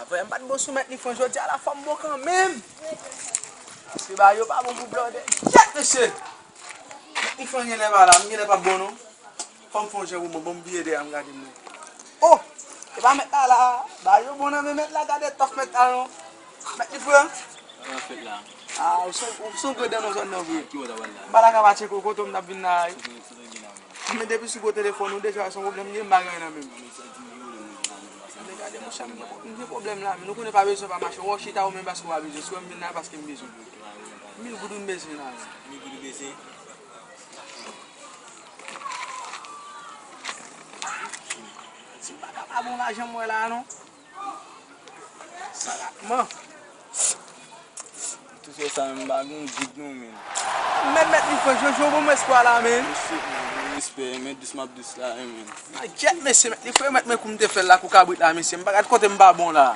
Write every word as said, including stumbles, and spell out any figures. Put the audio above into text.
Frè, m pa t bon sou mèt li fran jodi a la, fò m bon kanmenm. Paske bagay yo pa bon pou blòdè. Kèt, mesye! Mèt li fran genlè pa la, m genlè p ap bon non. Fò m fè yon jan pou mwen, bon, m vire dèyè m gade mwen. Oh! E pa mèt la la, bagay yo bon nan men mèt la, gade tòf mèt la non. Mèt li fran. Sa k ap fèt la? Ah, ou se, ou se yon grenn dan nan zòn nan vre. Ki wè w t ap al la? M pa ta ka pa tcheke w, kote w m t ap vin la. Kote, kote w vin la menm? Men depi sou gwo telefòn ou deja se yon pwoblèm, m gen bagay nan men m. Men sa di m gen pwoblèm nan men m, pase m gen pwoblèm. M gen pwoblèm la, men nou konnen pa bezwen pa mache. Wè w chita ou menm paske w pa bezwen. Si w wè m vin la, paske m bezwen. Mil goud ou bezwen la. Mil goud ou bezwen? Ti bagay pa bon lajan m wè la non. Sa la, man. Tout sa menm, m pa gen goud non, men. Men mèt li fran, Jojo, bon, m espwa la, men. Respè, men dous m ap dous la, men. Kèt, mesye, mèt li fran, mèt mwen kou m te fè l la kou kabrit la, mesye. M pa gad kote m pa bon la.